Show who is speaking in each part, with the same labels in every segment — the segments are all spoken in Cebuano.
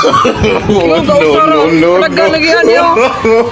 Speaker 1: No, no, no, no.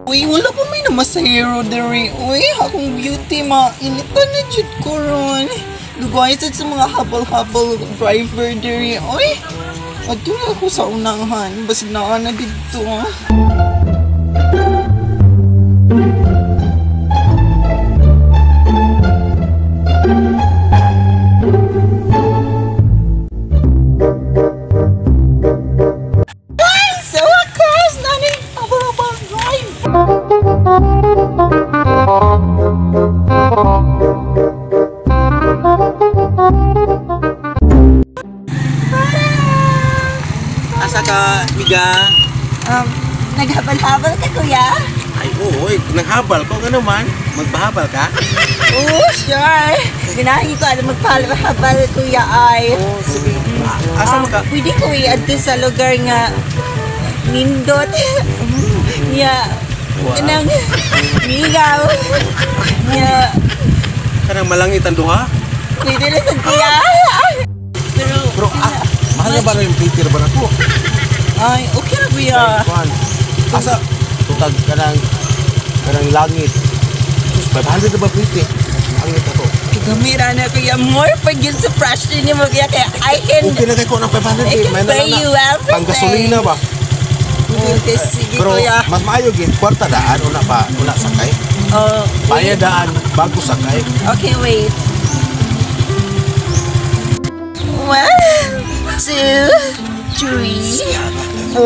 Speaker 2: Uy, wala pa may namasahero diri. Uy, akong beauty, mainitan na jud ko ron. Lugay sad sa mga habal-habal driver diri. Uy, adto na ako sa unahan. Basig naa na didto. Ay, sa wakas, nanay, habal-habal driver.
Speaker 3: Asa ka, miga?
Speaker 2: Naghabal-habal ka, kuya?
Speaker 3: Ay, oo, eh, naghabal ko. Ano man? Magpahabal ka?
Speaker 2: Oo, sure. Ganahin ko alam magpahabal, kuya, ay.
Speaker 3: Oo, sige. Asa man ka?
Speaker 2: Pwede ko i-adto sa lugar nga nindot. Nga,
Speaker 3: Wow.
Speaker 2: kanang migaw. Nga,
Speaker 3: Kanang malangit ang duha?
Speaker 2: pwede na sa kuya. Pero,
Speaker 3: Bro, mahal na ba na yung Peter ba na ko?
Speaker 2: Ay, okay na, kuya.
Speaker 3: Kuan. Asa? Tutag kanang kanang langit. Sus, 500 na ba Peter? Langit na to.
Speaker 2: Gamira na, kuya. More pag yun sa fresh din mo, kuya. Kaya I can,
Speaker 3: Okay na kay ko ng 500
Speaker 2: I
Speaker 3: eh.
Speaker 2: can
Speaker 3: May
Speaker 2: pay
Speaker 3: na lang
Speaker 2: you
Speaker 3: na.
Speaker 2: everything.
Speaker 3: Pang gasolina ba?
Speaker 2: Okay, sige,
Speaker 3: Pero
Speaker 2: kuya.
Speaker 3: mas maayo gid kwarta daan una pa una sakay.
Speaker 2: Oh,
Speaker 3: Bayad daan bago sakay.
Speaker 2: Okay, wait. 1, 2, 3, 4,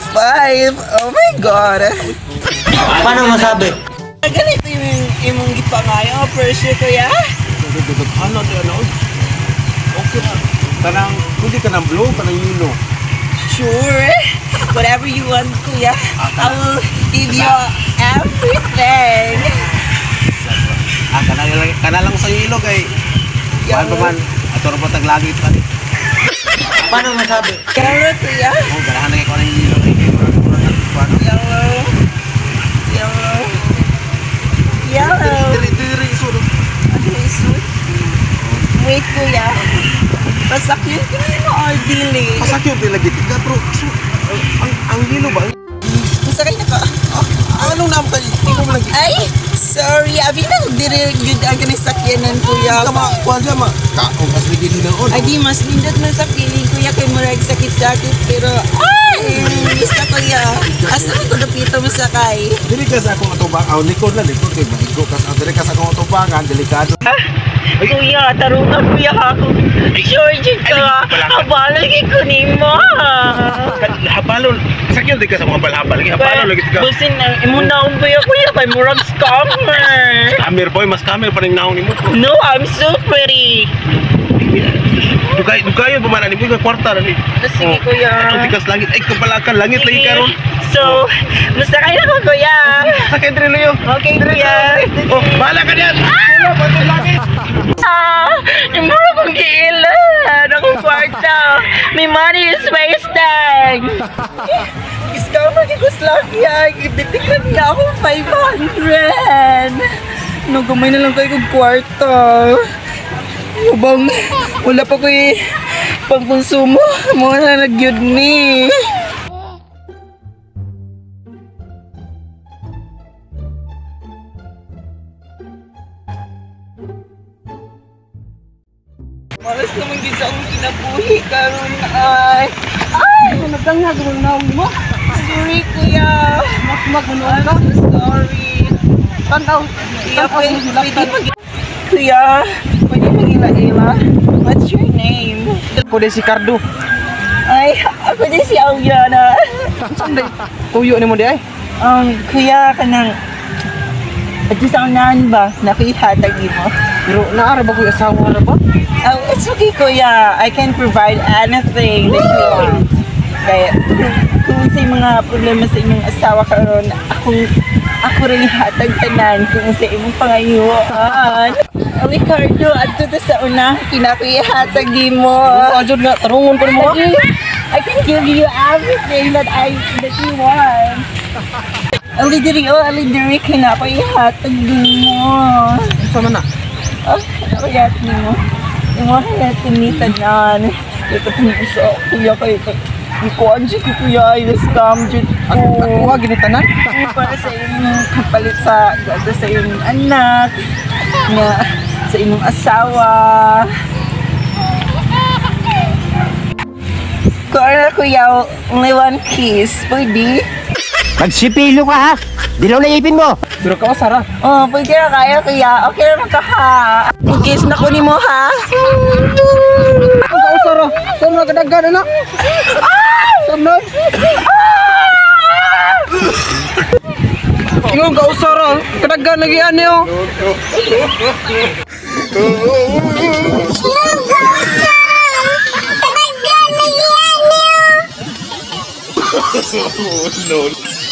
Speaker 2: 5. Oh my God.
Speaker 4: Paano masabi?
Speaker 2: Ganito yung imong gipangayo, presyo, kuya.
Speaker 3: Ano to ano? Okay na. Kanang pwede ka ng blue, kanang yellow.
Speaker 2: Sure. Whatever you want, kuya. I will give you everything.
Speaker 3: Ah, kanang lang sa yellow kay kuan pa man ato ra pa tag langit pa.
Speaker 4: Paano masabi?
Speaker 2: Yellow, kuya.
Speaker 3: Oh, ganahan na kay ko ng yellow kay kuan.
Speaker 2: Yellow. Yellow. Yellow.
Speaker 3: Diri diri sulod.
Speaker 2: Okay, sweet. Wait, kuya. Pasakyan ko na yung or dili.
Speaker 3: Pasakyon din lagi ka bro. So, ang yellow ba?
Speaker 2: Masakay na ka.
Speaker 3: Ah, anong naam kay imo man lagi?
Speaker 2: Ay, sorry. Abi na kung diri yun ang kanang sakyanan, kuya.
Speaker 3: Ka ma kuan siya ma. Kaong kas lagi hinaon.
Speaker 2: Ay, di, mas nindot man sa feeling, kuya, kay murag sakit-sakit. Pero, ay, basta, kuya. Asa man ko dapito mo sakay?
Speaker 3: Diri ka sa akong atubang, aw likod na likod kay maigo ka sa diri ka sa akong atubangan, delikado.
Speaker 2: Kuya, tarungan, kuya, ako. Sure, jud ka. Habalan kay kunin mo.
Speaker 3: Habalon, sakyon di ka sa mga balhabal, lagi habalon lagi ka.
Speaker 2: Busin ang imong naong, kuya, kuya, kay murag scammer.
Speaker 3: Scammer boy, mas scammer pa ning naong nimo.
Speaker 2: No, I'm so pretty.
Speaker 3: Dugay dugayon pa man ani mo kwarta ra ni.
Speaker 2: Sige, kuya.
Speaker 3: Ang tikas langit ay kabalakan langit lagi karon.
Speaker 2: So, basta kayo na ko, kuya.
Speaker 3: Sakay diri layo.
Speaker 2: Okay, kuya.
Speaker 3: Oh, bahala ka diyan. Langit.
Speaker 2: Ah, imuro kong giilan. Akong kwarta. My money is wasting. Scammer kay Kuslakia. Gibitikan niya akong 500. No, gamay na lang kayo kong kwarta. Yabang, wala pa ko'y pangkonsumo. Mga na nagyud ni. Malas naman gid sa akong kinabuhi karon ay. Ay,
Speaker 4: Nagdangag mo na mo.
Speaker 2: Sorry kuya.
Speaker 4: Makmak mo
Speaker 2: I'm
Speaker 4: ka.
Speaker 2: so sorry.
Speaker 4: Tanaw.
Speaker 2: Kuya, pwede mag... Kuya, pwede mag-ila-ila? What's your name?
Speaker 4: Ko si Cardo.
Speaker 2: Ay, ako din si Alyana.
Speaker 4: Saan day? Tuyo nimo di ay.
Speaker 2: Kuya, kanang... At sa unahan ba? Nakihatag mo?
Speaker 4: Pero naara ba ko asawa ra ba?
Speaker 2: Oh, it's okay, kuya. I can provide anything that you want. Kaya, kung sa mga problema sa inyong asawa karon, ako rin hatag tanan kung sa imong pangayuan. Ricardo, adto ta sa una, kinakuyahatag mo.
Speaker 4: Ajud nga tarungon ko nimo.
Speaker 2: I can give you everything that you want. Ali diri oh, ali diri kinakuyahatag mo.
Speaker 4: Unsa man na?
Speaker 2: Oh, ako yat nimo. Imo hayat ni tanan. Ito po sa kuya kay ikuan siya ko kuya ay scam jud ko.
Speaker 4: Ako wa gini tanan.
Speaker 2: Para sa imong kapalit sa gato sa imong anak nga sa imong asawa. Kuya, kuya, only one kiss. Pwede?
Speaker 1: Magsipilo ka ha! Dilaw na ipin mo!
Speaker 4: Pero ka sara.
Speaker 2: Oh, pwede na kaya, kuya. Okay na ka ha. I-kiss na ko ni mo ha.
Speaker 4: Ang kausara. Saan na kadaggan ana? Saan na? Ingon kausara. Kadaggan lagi ani oh.
Speaker 3: No.